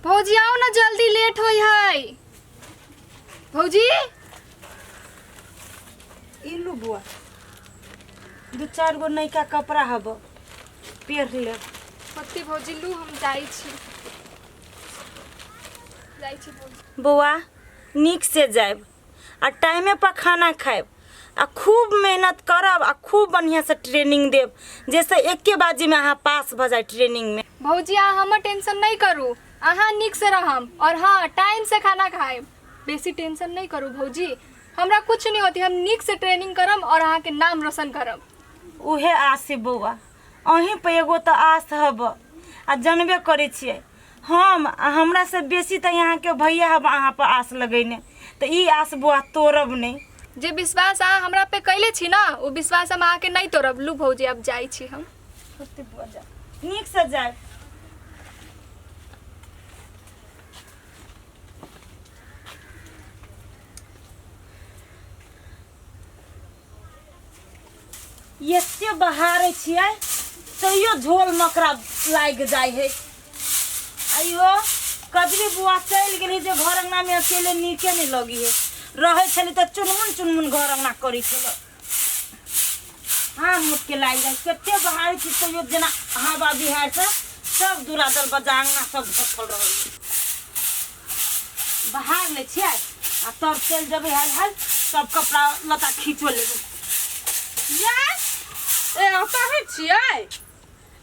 भौजी आउ ना जल्दी लेट होई है भौजी। ई लू बुआ, दू चार गो नयका कपड़ा हब, पेर लेब। पत्ती भौजी लू, हम जाइ छी, जाइ छी भौजी। बौआ, नीक से जायब आ टाइमे पर खाना खायब आ खूब मेहनत करब आ खूब बढ़िआँ से ट्रेनिंग देब, जैसे एके बाजीमे अहाँ पास भऽ जाय ट्रेनिंगमे। भौजी अहाँ हमर टेंशन नहीं करू, अहाँ नीक से रहम और हाँ टाइम से खाना खाएब, बेसी टेंशन नहीं करू भौजी, हमरा कुछ नहीं होती, हम नीक से ट्रेनिंग करम और अहाँ के नाम रोशन करम। उहे आस है बौआ, अहीं पर एगो तऽ आस हब आ जनबे करै छियै हम आ हमरा से बेसी तऽ यहाँके भैया हब अहाँ पर आस लगैने, तऽ ई आस बौआ तोड़ब नहि। जे विश्वास अहाँ हमरा पे कैले छी ना, ओ विश्वास हम अहाँके नहीं तोड़ब। लू भौजी अब जाइ छी हम। होते बुआ जा, नीक से जाय। एते बहारै छियै तैयो झोल मकरा लागि जाइ है। अयो कजरी बुआ चलि गेली जे घर अंगना में अकेले नीके नहीं लगी है, रहै छली तऽ चुनमुन चुनमुन घर अंगना करै छल। हाँ मुटके लागि जाइ, कते बहारै छी तैयो जेना हवा बिहार से सब दूरा दल बजा अंगना सब भसल रहै। बहार लै छियै आ तब चलि जेबै हाल हाल, सब कपड़ा लत्ता खींचो लेबै। ये ए ओतऽ छियै,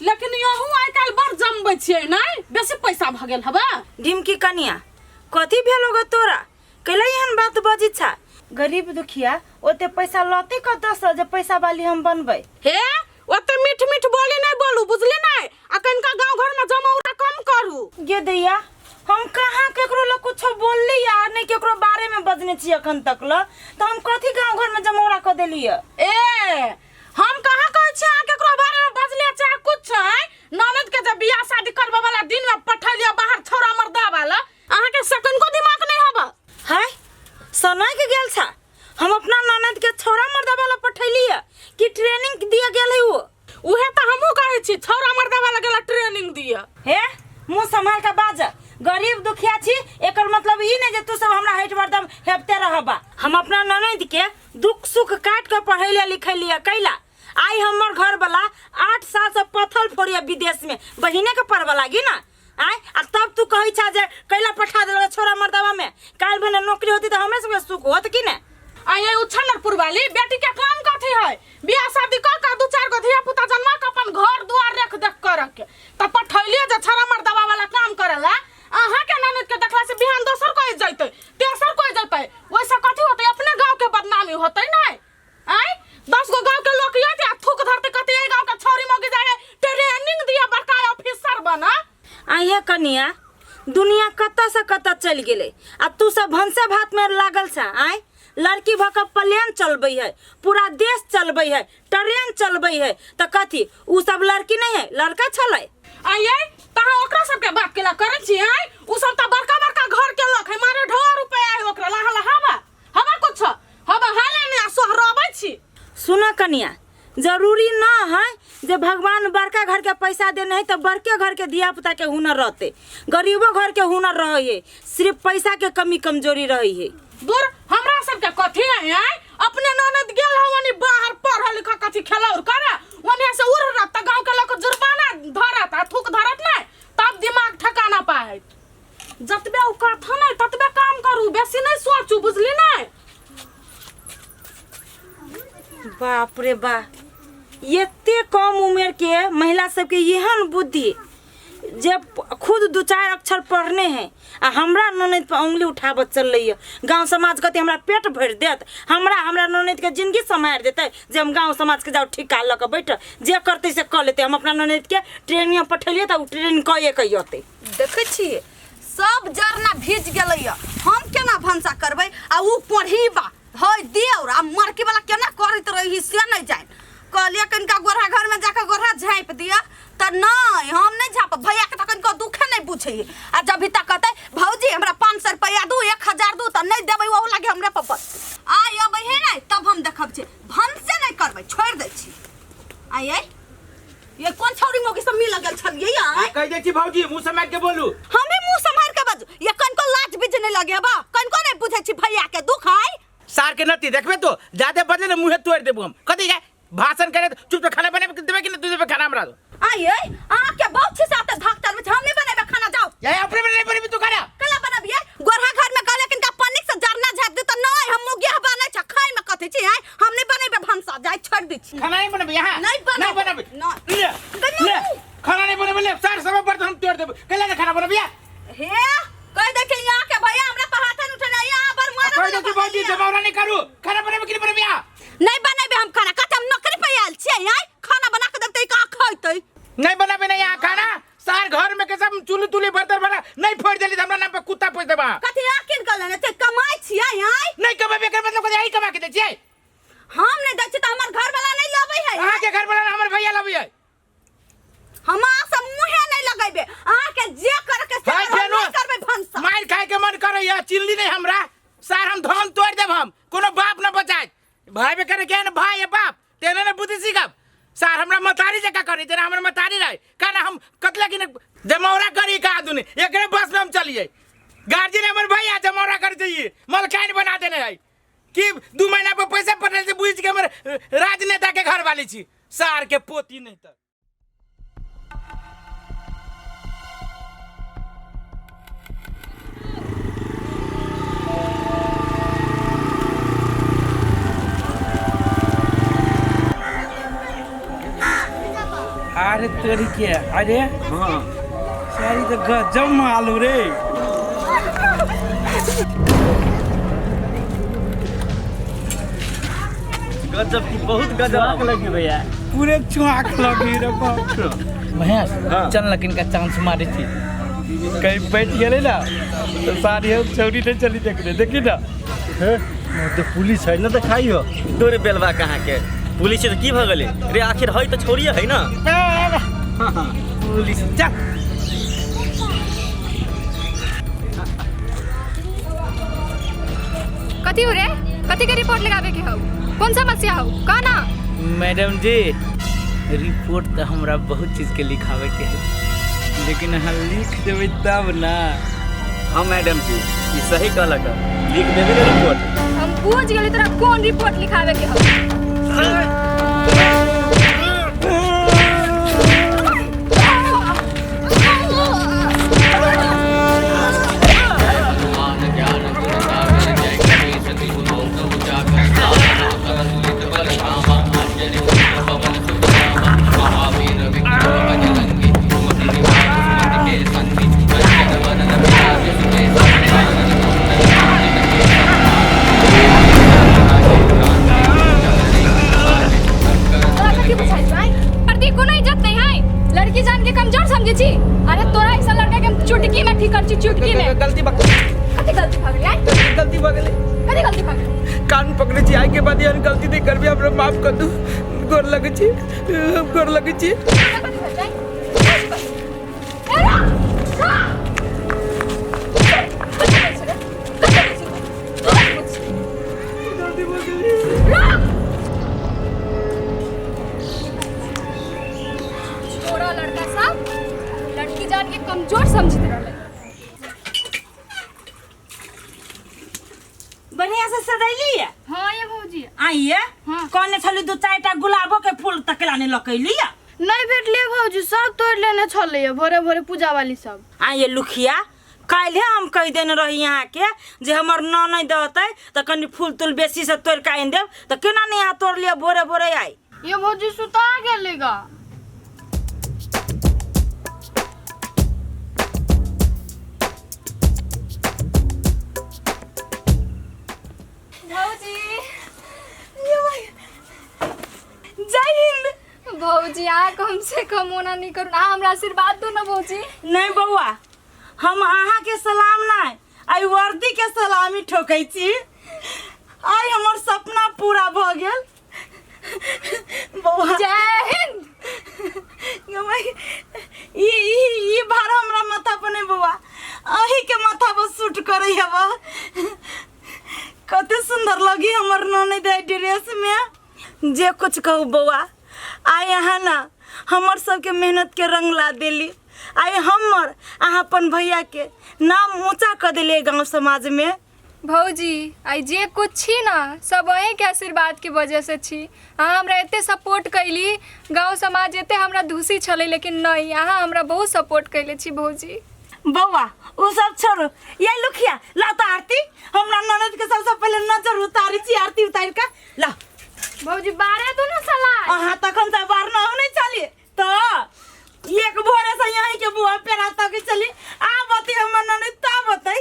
लेकिन यहू आइ काल्हि बड़ जमबै छियै नहि, बेसी पैसा भऽ गेल हबे। ढिमकी कनिया, कथी भेलो गो तोरा, कैला एहन बात बजै छा? गरीब दुखिया ओते पैसा लते कतऽसँ जे पैसा वाली हम बनबै? हे ओते मीठ मीठ बोली नहि बोलू, बुझली नहि? आ कनिका गाँव घरमे जमौरा कम करू। गे दैया, हम कहाँ केकरो लग कुछो बोलली या नहि केकरो बारे में बजने छी अखन तक ल, तऽ हम कथी गाँव घर में जमौरा कऽ देली ए? हम कहाँ कहै छी अहाँ केकरो बारे में बजले चाहे कुछ है। ननद के जब बियाह शादी करबे वाला दिन में पठेलियै बाहर छौड़ा मर्दा वाला, अहाँ के से कनिको दिमाग नहीं हबा। हाय सनक गेल छा, हम अपना ननद के छौड़ा मर्दा वाला पठेली है कि ट्रेनिंग दिया गेल है वो? उहे तऽ हमहूँ कहै छी, छौड़ा मर्दा वाला गेला ट्रेनिंग दिया। हे मुँह संभाल के बाज, गरीब दुखिया छी एकर मतलब ई नहीं जे तू सब हमरा हटि बरदम हेपते रहबा। हम अपना ननद के दुख सुख काट के पढ़ैले लिखैलिए कैला, आइ हमर घर वाला 8 साल से पत्थर फोड़िया विदेश में बहिने के पढ़बा लागी ना आय, आ तब तू कहै छा जे कैला पठा देलक छोरा मर्दवा में, काल्हि भने नौकरी होती तऽ हमरे सबके सुख होत कि ने? आ ये उछनरपुर वाली बेटी के काम कथी है? बियाह शादी कर के दू चार गो धिया पुता जन्मा के अपन घर दुआर रेख देख कर के त पठैलिए जे छड़ा मर्दवा वाला काम करेला। अहाँ के ननद के देखला से बिहान दोसर कोई जैते, तेसर कोई जैते, ओइसे कथी होते? अपने गांव के बदनामी होते नहीं? आय 10 गो गांव के लोग ये आ थूक धरते कहते ए गांव के छौरी मौगी जाए ट्रेनिंग दिया बड़का ऑफिसर बना। आइए कनिया, दुनिया कतऽ से कतऽ चलि गेलै आ तू सब भनसे भात में लागल छा। आय लड़की भऽ कऽ प्लेन चलबै है, पूरा देश चलबै है, ट्रेन चलबै है, तऽ कथी उ सब लड़की नहीं है, लड़का छलै? आइए तहाँ ओकरा सबके बात केला करै छी? आय उ सब तऽ बड़का बड़का घर के लोक है, मारे ढोर रुपया है ओकरा लहा लहा हवा हवा कुछ हवा हाले ने आ सोहरबै छी। सुन कनिया, जरूरी न है जे भगवान बड़का घर के पैसा देने है तो बड़के घर के धिया पुता के हुनर रहते, गरीबो घर के हुनर रहे है, सिर्फ पैसा के कमी कमजोरी रहे है। दूर हमरा सबके कथी है? आय अपने ननद गेल हवनी बाहर पढ़ लिख कथी खेलौर करे, ओने से उड़ रहत त गांव के लोग जुर्माना धरत आ थूक धरत नहीं, तब दिमाग ठकाना पाए। जतबे उ कहथ नहीं ततबे काम करू, बेसी नहीं सोचू, बुझली नहीं? बाप रे बा, एते कम उम्र के महिला सबके एहन बुद्धि जे खुद दू चार अक्षर पढ़ने हैं आ हमरा ननद पर उंगली उठाबऽ चललै। गाँव समाज कहते हमरा पेट भरि देत, हमरा हमरा ननद के जिंदगी सम्हारि देतै जे हम गाँव समाज के जाउ ठिका लऽ कऽ बैठ, जे करतै से कऽ लेतै। हम अपना ननद के ट्रेनिंग पठेलियै तऽ ओ ट्रेनिंग कए कऽ अयतै। देखै छियै सब जरना भीज गेलैया, हम केना भनसा करबै? आ उ कोढ़ीबा है देवर आ मरकी वाला केना करैत रही से नहीं जान। कहलिए कनिका गोरहा घर में जाके गोरहा झाँपि दिअ तऽ नहीं, हम नहीं झाँपब, भैया के तऽ कनिको दुखे नहीं बुझै। आ जब भी तक कहतै भौजी हमरा 500 रुपया दू, 1000 दू, तऽ नहीं देबै, ओहू लागे हमरे पर बस। आइ अबै है नहीं तब हम देखब छै, भनसे नहीं करबै, छोड़ि दै छी। आइ आइ ये कोन छौरी मौगी सब मिल गेल छलियै? आइ कहि दै छी भौजी, मुँह सम्हारि के बोलू। हमे मुँह सम्हारि के लगेबा कनको नहीं बुझै छी भैया के दुख है। सार के नती देखबे तो ज्यादा बदले ने मुंहे तोड़ देबू हम। कथी है भाषण करे चुप तो खाना बना के देबे कि न तू देबे खाना हमरा? आइए अहाँ के बहुत छी साथ धक चलबै छी, हम नहीं बनेबे खाना, जाओ। ये अपने में नहीं बनेबी तू खाना। कला बनबिए गोरहा घर में कहले किनका पनिक से जरना झाप दे त नहीं हम मुगिया बनै छ खाइ में कथी छी आइ हम नहीं बनेबे भनसा जाय छोड़ दै छी। खाना नहीं बनेबे यहाँ? नहीं बनेबे। नहीं बनेबे। नहीं। ले ले खाना नहीं बनेबे ले सार सब बर्तन हम तोड़ देबे। कला ने खाना बनबिया? हे कह दे कि यहाँ के भैया हमरा पर हाथ न उठेना यहाँ पर मारा कह दे तू बाजी जमावरा नहीं करू। खाना बनेबे कि नहीं बनेबिया? नहीं बनेबे हम खाना, कते हम नौकरी पे आयल छियै आइ खाना बना के देबे त का खैतै? नहीं बनाबे नहीं यहाँ खाना। सार घर में के सब चुली तुली बर्तन बना नहीं फोड़ देली त हमरा नाम पे कुत्ता पोस देबा। कथी यहाँ किन के लेने छै कमाइ छियै आइ? नहीं कमाबे एकर मतलब कथी आई कमा के दै छियै? हम नहीं दै छियै त हमर घर वाला नहीं लबै है। अहाँ के घर वाला हमर भैया लबै है। हम अहाँ से मुँहे नहीं लगेबे, अहाँ के जे करे के से भाई करबै, फेनो नहीं करबै भनसा। मार खाए के मन करे या चिल्ली नहीं हमरा। सार हम धन तोड़ देब, हम कोनो बाप न बचाए। भाई बे करे के न भाई है बाप तेने ने बुद्धि सीखब। सार हमरा मतारी जका करे जेना हमर मतारी रहे काना हम कतला कि जमौरा करी का आदमी एकरे बस में हम चलिए। गार्जियन हमर भैया जमौरा कर दिए मलकाइन बना देने है कि 2 महीना पर पैसा पटल से बुझ के हमर राजनेता के घर वाली छी सार के पोती नहीं त। अरे तोरी के अरे हाँ सारी तो गजब मालूम रे। गजब की बहुत गजब लगी भैया पूरे चुआक लगी रे बाप। महेश चल ना किनका चांस मारे थी कहीं बैठ गेले ना तो सारी हम चौरी नहीं चली देख रहे देखी ना। तो पुलिस है ना तो खाई हो तोरे बेलवा कहाँ के पुलिस तो की भगले रे आखिर है तो छोड़िए है ना पुलिस चल। कथी हो रे कथी के रिपोर्ट लगावे के हौ कौन समस्या हौ का ना? मैडम जी रिपोर्ट तो हमरा बहुत चीज के लिखावे के है लेकिन अहाँ लिख देबै तब ना। हाँ मैडम जी ई सही कहलक लिख देबै ने रिपोर्ट। हम बुझ गेली तोरा कौन रिपोर्ट लिखावे के हौ। लड़की जान के कमजोर समझे छी। अरे तोरा ऐसा लड़का के हम चुटकी में ठीक कर छी चुटकी में। गलती बक कथी गलती भ गेलै? गलती भ गेलै। कथी गलती भ गेलै? कान पकड़े छी आई के बाद यार गलती नहीं करबी हमरा माफ कर दू। गोर लगै छी गोर लगै छी। कथी भ जाय? गलती भ गेलै। लड़का साहब लड़की जान के कमजोर समझते रहले। बढ़िया से सजैली है? हाँ ये भौजी आइए। हाँ। कहने छली 2 4 टा गुलाबो के फूल तकला ने लकैली है? नहीं भेटले भौजी सब तोड़ लेने छले भोरे भोरे पूजा वाली सब। आइए लुखिया काल्हे हम कह देने रही यहाँ के जे हमर ननद देतै त कनी फूल तुल बेसी से तोड़ के आनि देब त केना नहीं यहाँ तोड़ लिया भोरे भोरे आई। ये भौजी सुता गेलेगा। भौजी जय हिंद। भौजी अहाँ कम से कम ओना नहीं करू, अहाँ हमरा आशीर्वाद दू ना भौजी। नहीं बौआ हम अहाँ के सलाम नहीं आई वर्दी के सलामी ठोकै छी। आई हमर सपना पूरा भ गेल बौआ। जय हिंद। ई ई ई भार हमरा माथा पर नहीं बौआ अही के माथा पर सूट करे हवा। कते सुंदर लगी हमर ननद ड्रेस में। जे कुछ कहू बौआ आइ अहाँ ना हमर सबके मेहनत के रंग ला देली। आइ हमर अहाँ अपन भैया के नाम ऊँचा कऽ देलियै गाँव समाजमे। भौजी आइ जे कुछ छी ना सब अहीँके आशीर्वादके वजहसँ छी। अहाँ हमरा एते सपोर्ट कैली, गाँव समाज एते हमरा धूसी छलै, लेकिन नहि, अहाँ हमरा बहुत सपोर्ट कैले छी भौजी। बौआ ओ सब छोड़ू, ये लुखिया ला तऽ आरती, हमरा ननद के सबसे पहिले नजर उतारै छी, आरती उतारि कऽ ला। भौजी बारह दुनू सलाह। अहाँ तखन से बारना हम नहीं चली तो एक भोरे से यहीं के बुआ पेरा तक चली आ बती हमर ननद ता बतै।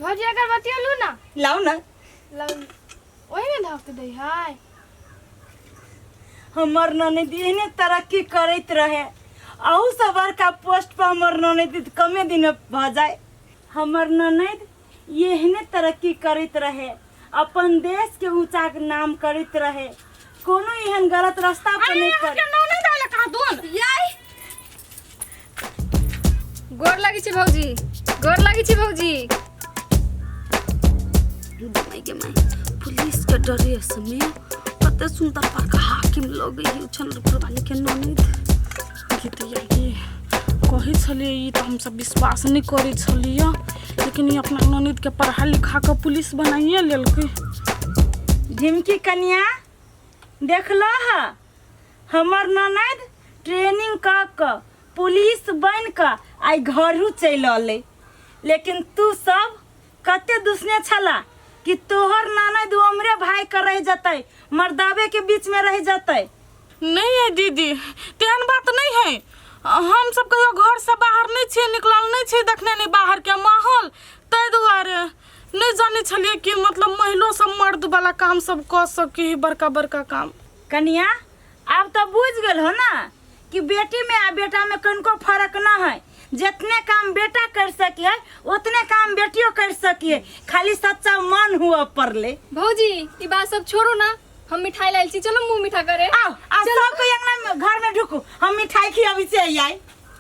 भौजी अगरबत्ती लू ना। लाओ ना। लाउ, ओही में धक दै है। हमर ननद एहने तरक्की करैत रहे, अहू से बड़का पोस्ट पर हमर ननद कमे दिन में भऽ जाए। हमर ननद एहने तरक्की करैत रहे, अपन देश के ऊंचा नाम करैत रहे, कोनो एहन गलत रास्ता पर नहीं पड़े। ननद आयल कहाँ दून? याई गोर लगै छी भौजी, गोर लगै छी भौजी। माय के माय, पुलिस के ड्रेस में कते सुंदर पर हाकिम लगे है चंद्रपुर वाली के ननद। गीत ये कहै छलियै ई तऽ हमसब विश्वास नहि करै छलियै, लेकिन ई अपना ननद के पढ़ा लिखा कऽ पुलिस बनाइए लेलकै। झिमकी कनिया देखल ह, हमर ननद ट्रेनिंग कऽ कऽ पुलिस बनि कऽ आइ घरू चलि अलै, लेकिन तू सब कते दुसने छला कि तोहर ननद उमरे भाई के रह जतै, मर्दाबे के बीच में रह जतै। नहीं है दीदी, तेहन बात नहीं है। हम सब कहियो घर से बाहर नहीं छियै, निकलल नहीं छियै, देखने नहीं बाहर के माहौल, ताहि दुआरे नहीं जानै छलियै कि मतलब महिलो सब मर्द वाला काम सब कऽ सकी है, बड़का बड़का काम। कनिया आब तो बुझ गेल हो ना कि बेटी में आ बेटा में कनको फर्क न है, जितने काम बेटा कर सकी है उतने काम बेटियों कर सकी है, खाली सच्चा मन हुआ पड़ले। भौजी ई बात सब छोड़ू ना, हम मिठाई लाइल छी, चलो मुंह मीठा करे। आओ आ सब कोई अंगना में घर में ढुकू, हम मिठाई खियाबी से आई।